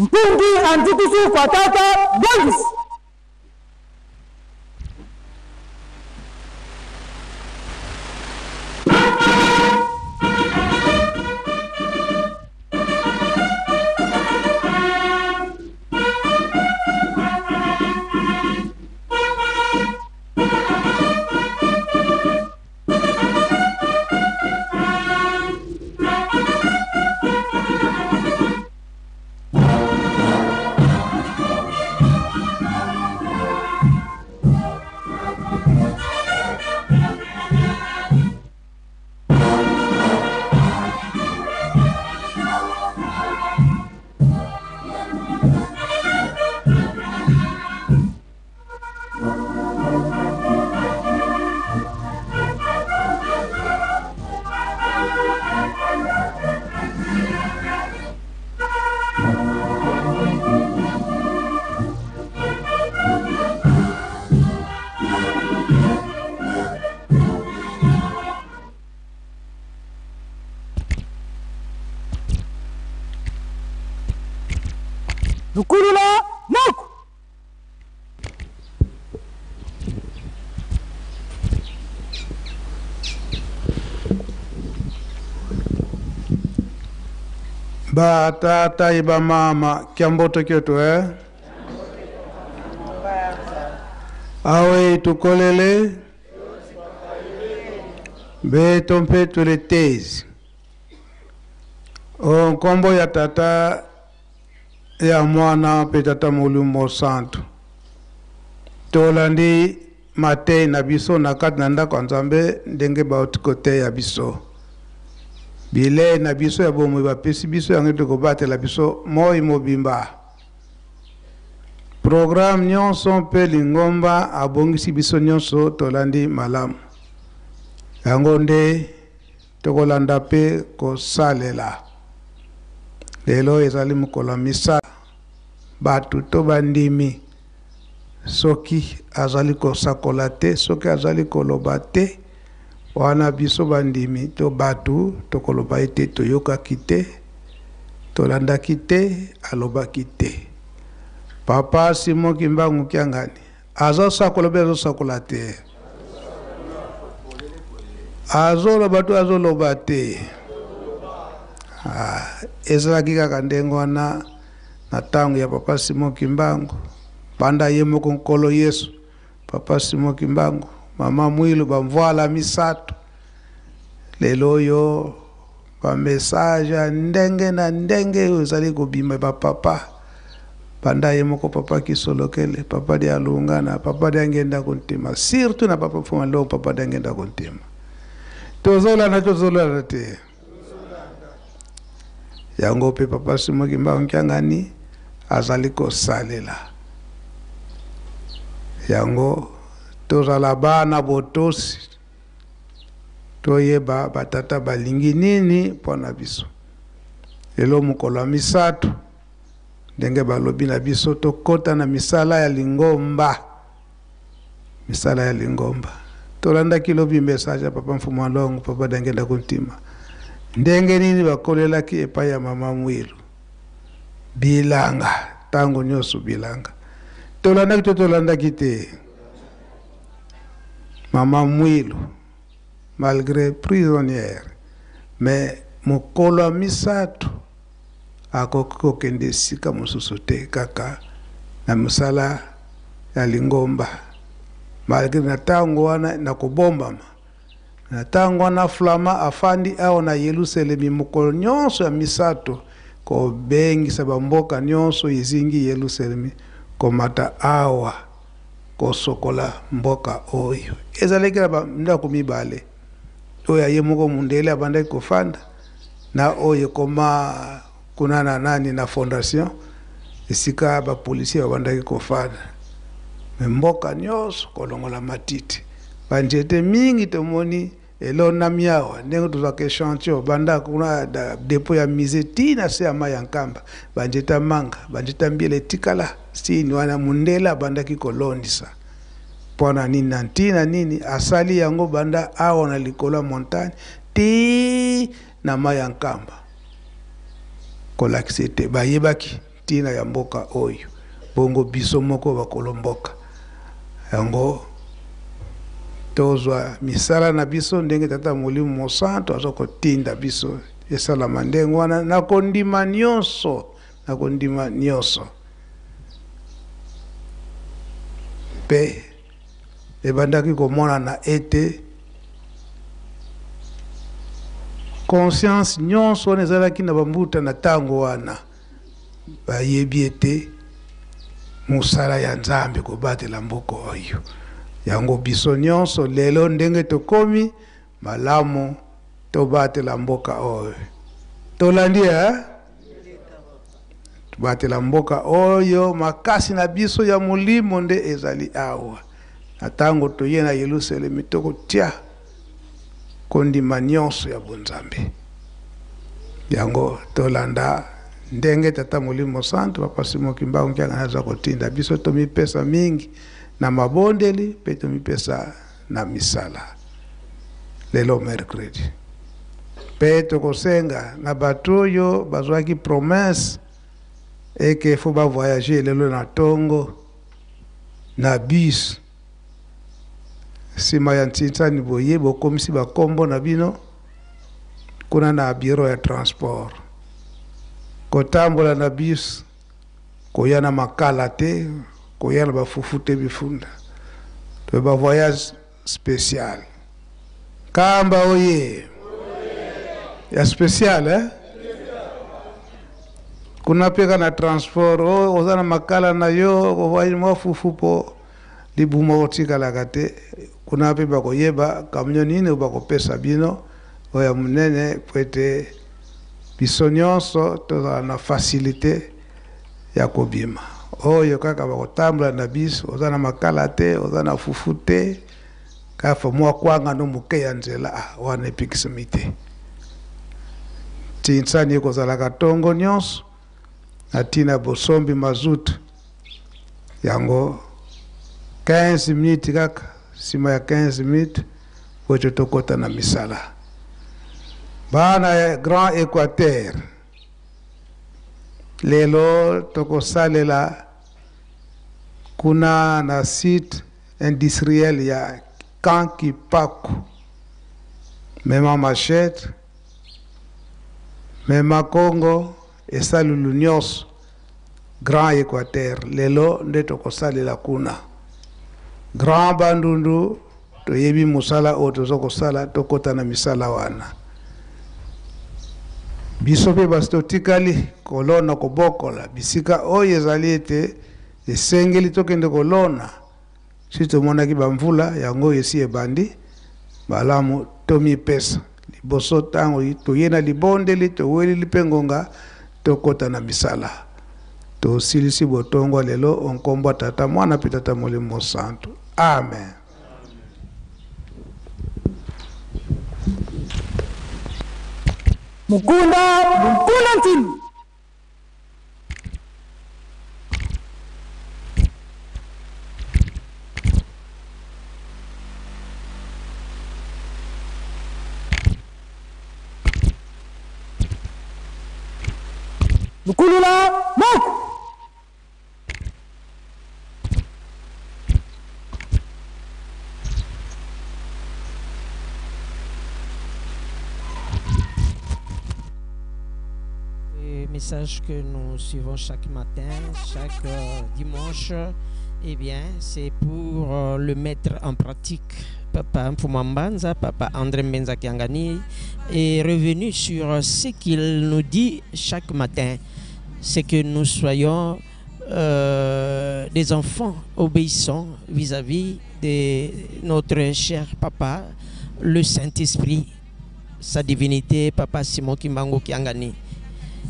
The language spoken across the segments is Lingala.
Mpungi antukusu fatata bongisi. Lukulula moko. Ba tata ye ba mama kiamboto kyoto eh? Awe tukolele beto mpe tuletezi o nkombo ya tata ya mwana mpe tata molimo santu. Tolandi matei na biso na kati na ndako ya Nzambe ndenge bauti koteya biso. Bilei na biso ya bomoi bapesi biso yango ete kobatela biso moi mobimba. Programme nyonso mpe lingomba abongisi biso nyonso tolandi malamu. Yango nde tokolanda mpe kosalela. Lelo ezali mokolo ya misala. Bato to bandimi soki azali kosakola te, soki azali koloba te, wana biso bandimi to bato tokoloba ete toyokaki te, tolandaki te, alobaki te. Papa Simon Kimbangu Kiangani azosakola mpe azosakola te, azoloba to azoloba te. Ah, ezalaki kaka ndenge wana na ntango ya Papa Simon Kimbangu, banda ye moko Nkolo Yesu, Papa Simon Kimbangu, Mama Mwilu, bamvwala misato. Lelo oyo bamessage ya ndenge na ndenge oyo ezali kobima bapapa, banda ye moko Papa Kisolokele, Papa Dialungana, Papa Diangenda Kontima, surtout na Papa Fuma Longo, Papa Diangenda Kontima. Tozolanda, tozolanda te. Yango mpe Papa Simon Kimbangu Kiangani azali kosalela yango. Tozala bana botosi, toyeba batata balingi nini mpo na biso. Lelo mokolo ya misato, ndenge balobi na biso tokota na misala ya lingomba. Misala ya lingomba. Tolandaki lobi message ya Papa Mfumu Alongo, Papa Dangenda Kuntima. Ndenge nini bakolelaki epai ya Mama Mwilu? Bilanga, tango nyonso bilanga. Tolandaki to tolandaki te? Mama Mwilu, malgré prisonnière, mais mokolo ya misato akoki kokende esika mosusu te kaka na mosala ya lingomba. Malgré na tango wana na kobombama, na tango wana Flama afandi awa na Yelusalemi mokolo nyonso ya misato kobengisa bamboka nyonso ezingi Yelusalemi komata awa kosokola mboka oyo. Ezalaki na bandako mibale, oyo ya ye moko mundele abandaki kofanda na oyo ekoma kuna na nani na fondation esika ba policiers babandaki kofanda. Me mboka nyonso kolongola matiti, ba nzete mingi tomoni elonami awa ndenge tozwaka echantillon banda kuna depot ya musée ti na se ya mai ya Nkamba, ba nzete ya manga, ba nzete ya mbila etikala sini wana mundele abandaki kolondisa. Pona nini na ntina nini asali yango banda awa na likolo ya montagne ti na mai ya Nkamba? Kolakisa ete bayebaki ntina ya mboka oyo. Bongo biso moko bakolo mboka yango tozwa misala na biso ndenge Tata Molimo Mosantu aza kotinda biso esalama ndenge wana, na kondima nyonso, na kondima nyonso. Mpe ebandaki komonana ete conscience nyonso wana ezalaki na bambuta na ntango wana, bayebi ete mosala ya Nzambe kobatela mboka oyo. Yango biso nyonso lelo ndenge tokomi malamu tobatela mboka oyo. Tolandi, eh? Tobatela mboka oyo, makasi na biso ya molimo nde ezali awa. Na ntango toye na Yelusalemi, tokotia kondima nyonso ya bonzambe. Yango tolanda ndenge Tata Molimo Santu, Papa Simon Kimbangu Kiangani aza kotinda biso, tomipesa mingi na mabondeli mpe tomipesa na misala. Lelo mercredi mpe tokosenga na bato oyo bazwaki promesse eke fo bavoyage lelo na ntongo na bus nsima ya ntinsani, boye bokomisi bakombo na bino kuna na bureau ya transport. Kotambola na bus, koya na makala te, koya na bafufu te, bifunda to ba voyage spécial. Kamba oye ya spécial, eh? Kuna mpe ka na transport oyo oza na makala na yo, ovoyage mwa fufu mpo libuma otikalaka te. Kuna mpe bakoyeba camion nini bakopesa bino, oyo ya monene, po ete biso nyonso tozala na facilité ya kobima. Oyo kaka bakotambola na biso, oza na makala te, oza na fufu te, kafa mwa kwanga no moke ya nzela, ah, wana epikisami te. Tinsani ekozalaka ntongo nyonso na ntina bosombi mazutu yango 15 minutes, kaka nsima ya 15 minutes po ete tokɔta na misala. Bana ya Grand Équateur, lelo tokosalela kuna na site industriel ya Camp Kipaku. Mema machette, mema Kongo, esalulu nyonso. Grand Équateur, lelo nde tokosalela kuna. Grand Bandundu, toyebi mosala oyo toza kosala, tokɔta na misala wana. Biso mpe basi totikali kolona, kobokola bisika oyo ezali ete esengeli tokende kolona. Si tomonaki bamvula yango oyo esi ebandi malamu, tomipesa liboso. Ntango toye na libondeli, toweleli mpe ngonga, tokɔta na misala. Tosilisi botongwa lelo onkombo Tata, Mwana mpe Tata Molimo Santu. Amen. Mukunda mukunda ntini. Lukulula moko. Message que nous suivons chaque matin, chaque dimanche, eh bien, c'est pour le mettre en pratique. Papa Mfumambanza, Papa André Mbenza Kiangani est revenu sur ce qu'il nous dit chaque matin, c'est que nous soyons des enfants obéissants vis-à-vis de notre cher papa, le Saint-Esprit, sa divinité, Papa Simon Kimbangu Kiangani.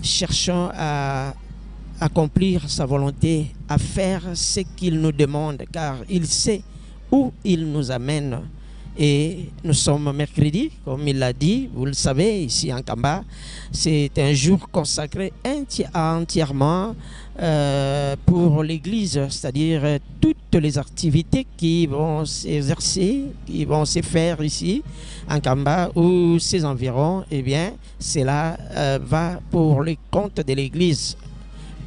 Cherchons à accomplir sa volonté, à faire ce qu'il nous demande, car il sait où il nous amène. Et nous sommes mercredi, comme il l'a dit, vous le savez, ici en Kamba, c'est un jour consacré entièrement pour l'Église, c'est-à-dire toutes les activités qui vont s'exercer, qui vont se faire ici en Kamba ou ses environs, eh bien, cela va pour le compte de l'Église.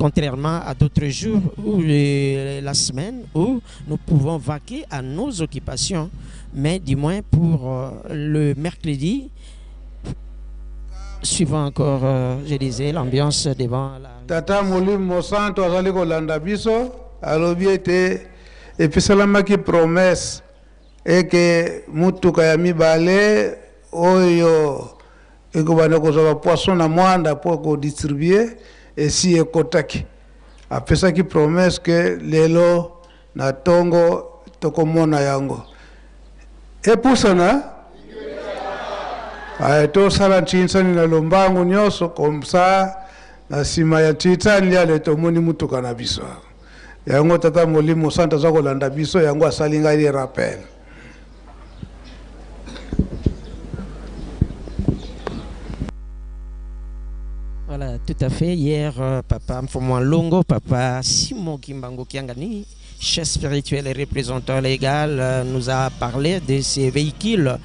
Contrairement à d'autres jours ou la semaine où nous pouvons vaquer à nos occupations, mais du moins pour le mercredi, suivant encore, je disais, l'ambiance devant la... Tata Molimo Mosantu azali kolanda biso, alobi ete epesalamaki promesse eke mutuka ya mibale oyo ekobanda kozwa bapoisson na Mwanda mpo kodistribue esi ekotaki. Apesaki promesse ke lelo na ntongo tokomona yango epusana. Aya, tosala ntinsani na lombangu nyonso, comme ça na nsima ya ntinsani ale tomoni mutuka na biso yango. Tata Molimo Santu aza kolanda biso, yango asali ngai rappel. Voilà, tout à fait. Hier, papa Mfumu Longo, papa Simon Kimbangu Kiangani, chef spirituel et représentant légal, nous a parlé de ces véhicules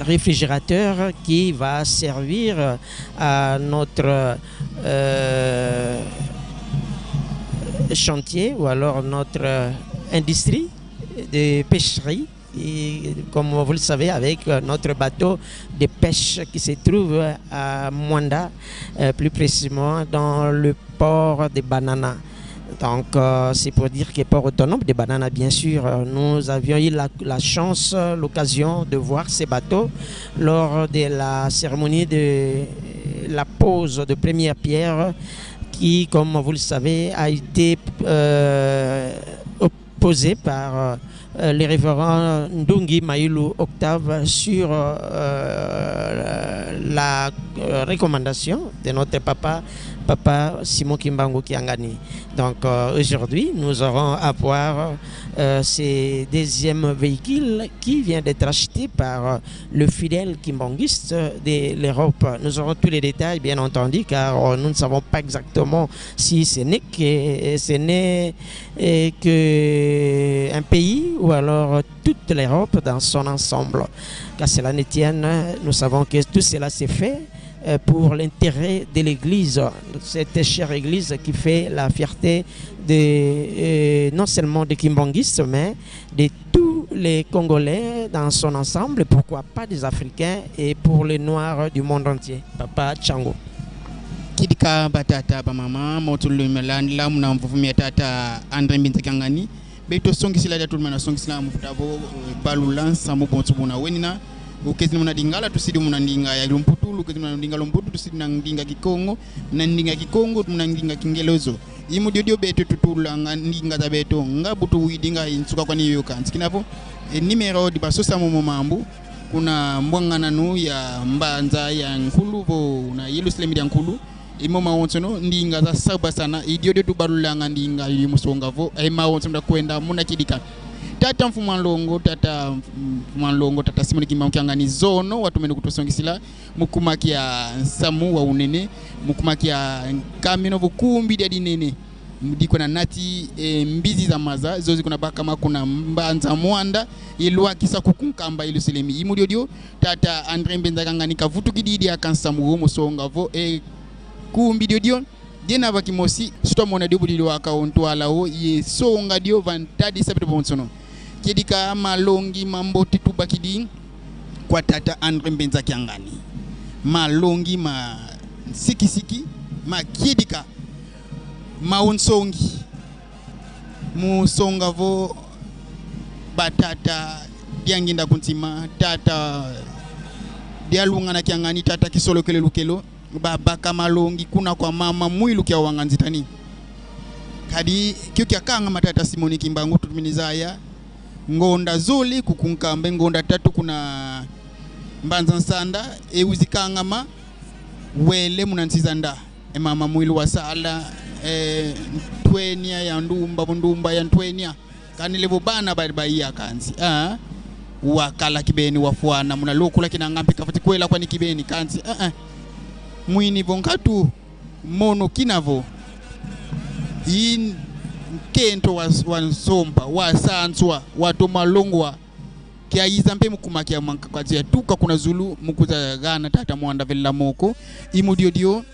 réfrigérateurs qui va servir à notre chantier ou alors notre industrie de pêcherie. Et comme vous le savez, avec notre bateau de pêche qui se trouve à Mwanda, plus précisément dans le port de Banana. Donc, c'est pour dire que port autonome de Banana, bien sûr, nous avions eu la chance, l'occasion de voir ces bateaux lors de la cérémonie de la pose de première pierre qui, comme vous le savez, a été posée par le révérend Ndungi Maïlou Octave sur la recommandation de notre papa, papa Simon Kimbangu Kiangani. Donc aujourd'hui, nous aurons à voir ce deuxième véhicule qui vient d'être acheté par le fidèle kimbanguiste de l'Europe. Nous aurons tous les détails, bien entendu, car nous ne savons pas exactement si ce n'est que, ce n'est que un pays ou alors toute l'Europe dans son ensemble. Qu'à cela ne tienne, nous savons que tout cela s'est fait pour l'intérêt de l'Église, cette chère Église qui fait la fierté de, non seulement des kimbanguistes, mais de tous les Congolais dans son ensemble, pourquoi pas des Africains et pour les Noirs du monde entier. Papa Tchango. Kidika batata bamama motulumelandila muna mvuvumia tata André Mbenza Kiangani beto songisila dia tulumana songisila mvutabo balula nsambu bonso buna wenina ukezina muna dingala tusidi muna ndinga ya lumputu ukezina muna ndinga lumputu tusidi na ndinga kikongo muna ndinga kikongo muna ndinga kingelezo imu diodio beto tutulanga ndinga za beto ngabutu widinga insuka kwani yoka nsikinavo e numero di basosa momo mambu kuna mbwangananu ya mbanza ya nkulu bo na Yerusalemu ya nkulu imo maonsono ndinga za saba sana idiodio tubalulanga ndinga yimusongavo e maonsono kwenda muna kidika tata Mfumu Longo tata Mfumu Longo tata Simon Kimbangu Kiangani zono watumene kutosongisila mukumaki ya nsamu wa unene mukumaki ya kamino bukumbi dia dinene mdiko na nati mbizi za maza zozi kuna bakama kuna mbanza mwanda ilwa kisa kukunkamba ilusilemi imudiodio tata André Mbenza Kiangani kavutu kididi akansamu wo musonga vo kumbi diodio dena bakimosi sitomona dio budili waka ontwala o ye songa dio vantadi sabito bonsono kedika malongi mamboti tubakidi kwa tata André Mbenza Kiangani malongi ma sikisiki makiedika maonsongi musonga vo batata dianginda kuntima tata dialunga na Kiangani tata kisolokele lukelo babaka malongi kuna kwa mama mwilu kya wanganzitani kadi kyo kyakanga matata Simoni Kimbangu tutuminizaya ngonda zoli kukunkambe ngonda tatu kuna mbanza nsanda euzikangama wele munantsizanda e mama mwilu wasala ntwenia ya ndumba ndumba ya ntwenia kanile bobana bali baiya kanzi wakala kibeni wafuana munalokula kinangampi kafati kwela kwani kibeni kanzi mwini vonkatu mono kinavo in kento wansomba wasanswa watomalongwa kiaiza mpe mukuma kia mankazi tuka kuna zulu mukuza gana tata mwanda vela moko imudiodio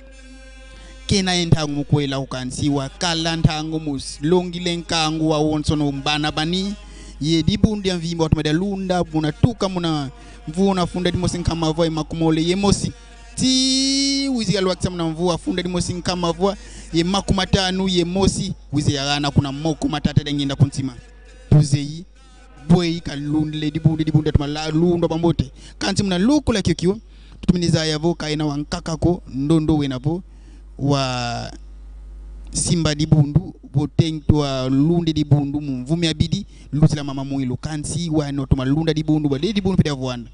Kena ye ntangu mukwela kukansi wakala ntangu muslongile nkangu wa wonsono mbana bani ye dibundu ya mvimba watuma dia lunda muna tuka muna mvua funda dimosi nkamavua emakumole ye mosi ti wizika lwakisa muna mvua funda dimosi nkamavua ye makumatanu ye mosi wizi yagana kuna moko matata dengenda kuntsima tuzeyi bwei kalundile dibundu dibundu atuma la lundwa pambote kansi muna lukula kyokyo tutuminiza yavo kaena wankakako ndondo wenavo wa simba dibundu botengtwa lunde dibundu mumvumi abidi lusila mama mwilo kansi wano tuma lunda dibundu bale dibundu pida vwanda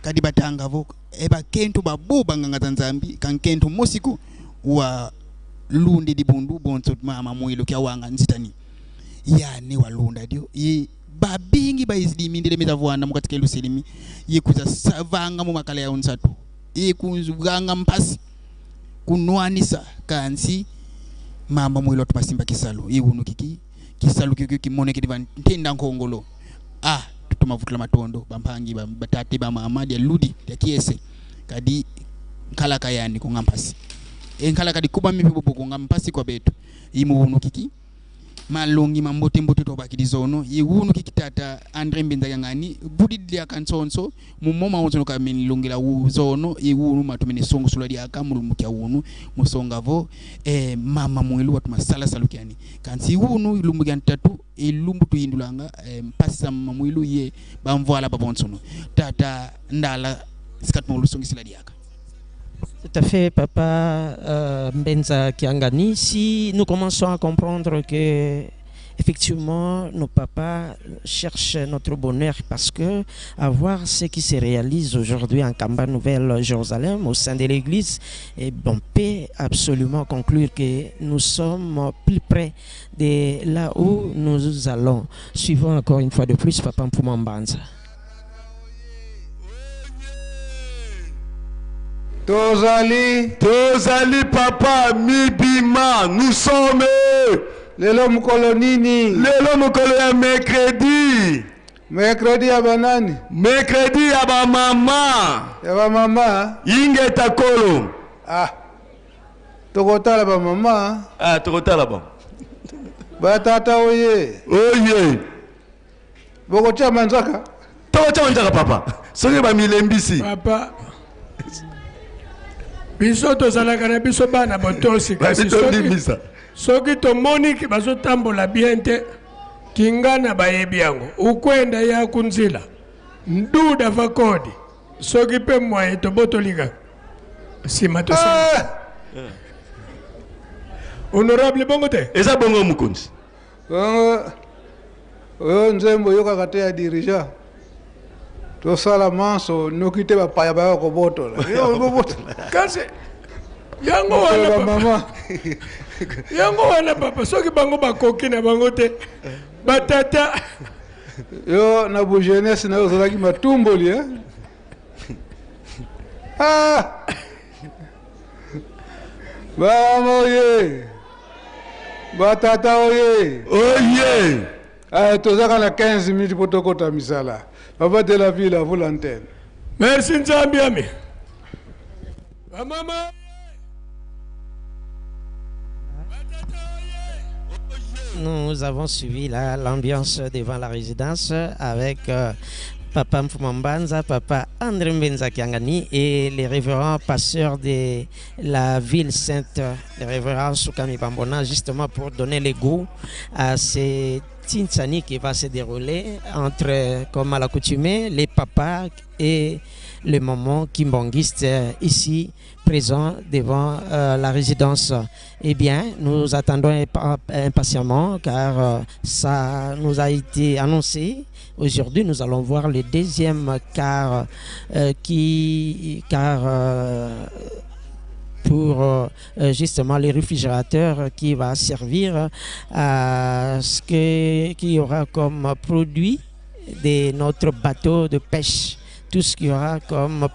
kadi batanga vo eba kentu babu banganga za nzambi kankentu mosiku wa lunde dibundu bonso mama mwilo kya wanga nzitani yani walunda dio ye babingi baizidimindile mitavwanda mukatika ilusilimi ye kuza savanga mu makala ya unsatu ye kuzuganga mpasi kunwanisa kansi mama mwilo tumasimba kisalu iwunu kiki kisalu kiki kimoneke diva ntenda nkongolo ah tutumavutula matondo bampangi batate bamama dia ludi dia kiese kadi nkalaka yani kunga mpasi e nkala kadi kuba mipi bobo kunga mpasi kwa betu imu kiki malongi mambote mbote to bakidi zono ye wunu kiki tata Andre Mbenza yangani budi dia kansonso mumoma onso ka min longela wu zono ye wunu matumene songo sula dia ka mulumu kya wunu musongavo e mama mwilu watu masala salukiani kansi wunu ilumbu kya ntatu ilumbu tuyindulanga e, mpasi mama mwilu ye bamvoala babonsono tata ndala sikatuma ulusongisila diaka. Tout à fait, papa Mbenza Kiangani. Si nous commençons à comprendre que effectivement nos papas cherchent notre bonheur parce que à voir ce qui se réalise aujourd'hui en Kamba Nouvelle Jérusalem au sein de l'église, et on peut absolument conclure que nous sommes plus près de là où nous allons. Suivons encore une fois de plus Papa Mfuma Mbanza. Tozali Tozali papa mibima nous sommes lelo mokolo nini? Lelo mokolo ya mercredi. Mercredi ya banani? Mercredi ya bamama. Ya bamama. Ingeta kolo. Ah, tokotala bamama. Ah, tokotala bango. Batata oye. Oye. Bokotia manzaka? Tokotia manzaka papa. Soki bamilembisi. Papa. Biso tozalaka na biso bana botosi kasi soki tomoni ki bazotambola bien te kingana bayebi yango ukwenda ya kunzila nduda vakodi soki mpe mwaye tobotoli kaka nsima tosala. Honorable bongo te eza bongo mokonzi. Bongo oyo nzembo oyokaka te ya dirigeant tosala manso noki te bapaya baya kobotola. Kasi yango wana mama yango wana papa soki bango bakoki na bango te batata yo na bu jeunesse na yo ozalaki matumboli eh? Ah! Bamama oye batata oye oye. Ah, tozaka na 15 minutes po tokota misala. Papa de la ville, à vous l'antenne. Merci Nzambi ami. Bamama. Nous avons suivi l'ambiance devant la résidence avec Papa Mfuma Mbanza, Papa André Mbenza Kiangani et les révérends pasteurs de la ville sainte, le révérend Soukami Bambona, justement pour donner le goût à ces Tinsani qui va se dérouler entre, comme à l'accoutumée, les papas et les mamans kimbanguistes ici présents devant la résidence. Eh bien, nous attendons impatiemment car ça nous a été annoncé. Aujourd'hui, nous allons voir le deuxième quart pour justement les réfrigérateurs qui va servir à ce qu'il y aura comme produit de notre bateau de pêche. Tout ce qu'il y aura comme